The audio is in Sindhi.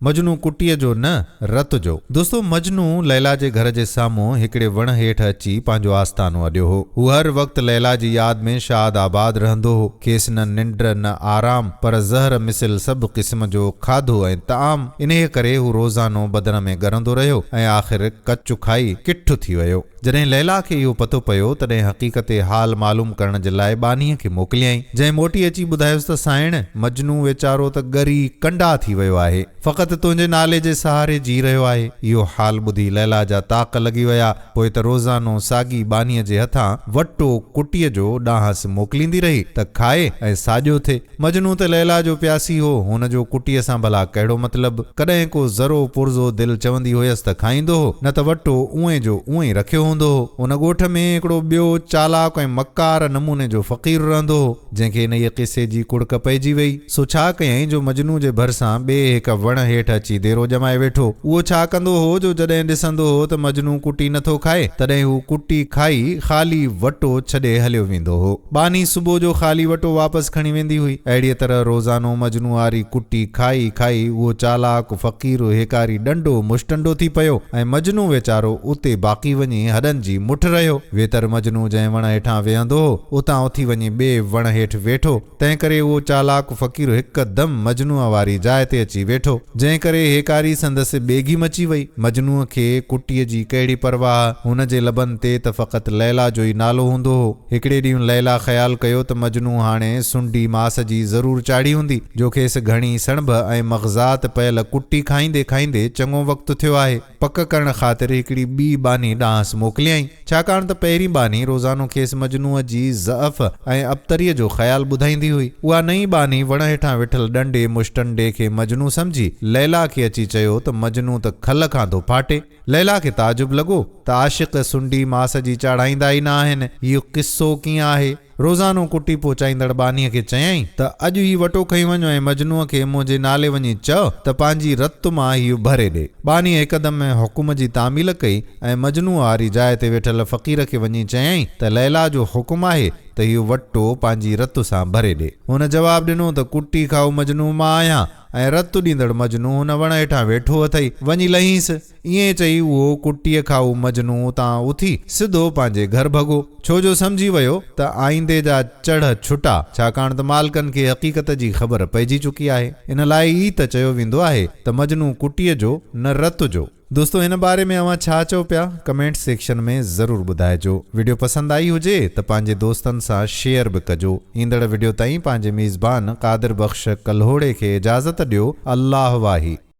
مجنون ڪٽيء جو نه، رت جو. دوستو مجنون ليلا جي گهر جي سامهون هڪڙي وڻ هيٺ اچي پنهنجو آستانو اڏيو هو. هو هر وقت ليلا جي ياد ۾ شاد آباد رهندو هو. کيس نه ننڊ نه آرام، پر زهر مثل سڀ قسم جو کاڌو ۽ طعام. انهيء ڪري هو روزانو بدن ۾ ڳرندو رهيو ۽ آخر ڪچ کائي ڪٺ ٿي ويو. جڏهن ليلا کي اهو پتو پيو، تڏهن حقيقت حال معلوم ڪرڻ جي لاء ٻانهيء کي موڪليائين، جنهن موٽي اچي ٻڌايس ته سانئڻ، مجنون ويچارو ته ڳري ڪنڊا ٿي ويو آهي. فقط تنهنجي نالي جي سهاري جي رهيو آهي. اهو حال ٻڌي ليلا جا طاق لڳي ويا. پوء ته روزانو ساڳي ٻانهيء جي هٿان وٽو ڪٽيء جو ڏانهس موڪليندي رهي ته کائي ۽ ساڄو ٿئي. مجنون ته ليلا جو پياسي هو، هن جو ڪٽيء سان ڀلا ڪهڙو مطلب؟ ڪڏهن ڪو ذرو پرزو دل چوندي هيس ته کائيندو هو، نه ته وٽو اونئين جو اونئين رکيو هوندو هو. ان ڳوٺ ۾ هڪڙو ٻيو چالاڪ ۽ مڪار نموني جو فقير رهندو هو، جنهن کي انهيء قصي جي ڪڙڪ پئجي ويئي. سو ڇا ڪيائين جو مجنون جي ڀرسان ٻئي هڪ وڻ هيٺ اچي ديرو ڄمائي ويٺو. اهو ڇا ڪندو هو جو جڏهن ڏسندو هو ته مجنون ڪٽي نٿو کائي، تڏهن هو ڪٽي کائي خالي وٽو ڇڏي هليو ويندو هو. ٻانهي صبح جو خالي وٽو واپس کڻي ويندي هئي. اهڙيء طرح روزانو مجنون واري ڪٽي کائي کائي اهو چالاڪ فقير هيڪاري ڏنڊو مشٽنڊو ٿي پيو ۽ مجنون ويچارو اتي باقي وڃي هڏن جي مٺ رهيو. ويتر مجنون جنهن وڻ هيٺان ويهندو هو، اتان اٿي وڃي ٻئي وڻ هيٺ ويٺو. تنهنڪري اهو چالاڪ فقير هڪدم مجنونء واري جاء تي اچي ويٺو. جنهن ڪري هيڪاري سندس ٻيگهي مچي وئي. مجنونء کي ڪٽيء جي ڪهڙي پرواهه، هن جي لبن تي ته فقط ليلا جو ئي نالو هوندو هو. هڪڙي ڏينهن ليلا خيال ڪيو ته مجنون هاڻي سنڊي ماس جي ضرور چاڙهي هوندي، جو کيس گهڻي سڻڀ ۽ مغزات پيل ڪٽي کائيندي کائيندي چڱو وقت ٿيو آهي. پڪ ڪرڻ خاطر هڪڙي ٻي ٻانهي ڏانهس موڪليائين. ڇاڪاڻ ته پهرين ٻانهي روزانو کيس مجنونء جي ضعف ۽ ابتريء جو خيال ٻڌائيندي هئي. اها نئين ٻانهي وڻ هيٺان ويٺل ڏنڊي مشٽنڊي کي مجنون سمجهي، ليلا کي اچي چيو ته مجنون ته کل کان ٿو ڦاٽي. ليلا کي تعجب لڳو ته عاشق سنڊي ماس جي چاڙهائيندا ئي نه آهن، هيء قصو ڪيئن آهي؟ روزانو ڪٽي پهچائيندڙ ٻانهيء کي چيائين ته اڄ هي وٽو کڻي وڃ ۽ مجنونء کي منهنجي نالي وڃي چئه ته پنهنجي رت مان هيء ڀري ڏي. ٻانهيء هڪدم حڪم جي تعميل ڪئي ۽ مجنونء واري جاء تي ويٺل فقير کي وڃي چيائين ته ليلا جو حڪم آهي ته هيء وٽو پنهنجي رت سان ڀري ڏي. هن جواب ڏنو ته ڪٽي کائو مجنون مان آهيان ۽ رت ڏيندڙ مجنون هن وڻ هيٺان ويٺو اٿئي، وڃي لهينس. ائين چئي اهو ڪٽيء کائو مجنون اتان اٿي سڌو پنهنجي گهر ڀڳو، ڇو جو سمجهي ويو ته آئيندي جا چڙهه ڇٽا، ڇاڪاڻ ته مالڪن کي حقيقت جي خبر پئجي چڪي آهي. ان لاء ئي ته چيو ويندو آهي ته مجنون ڪٽيء جو نه رت جو. دوستو هن باري ۾ اوهان ڇا چئو پيا ڪمينٽ سيڪشن ۾ ضرور ٻڌائجو. وڊيو پسند آئي هجي ته پنهنجي دوستن سان شيئر به ڪجو. ايندڙ وڊيو تائين پنهنجي ميزبان قادر بخش ڪلهوڙي کي اجازت ڏيو الله واهي.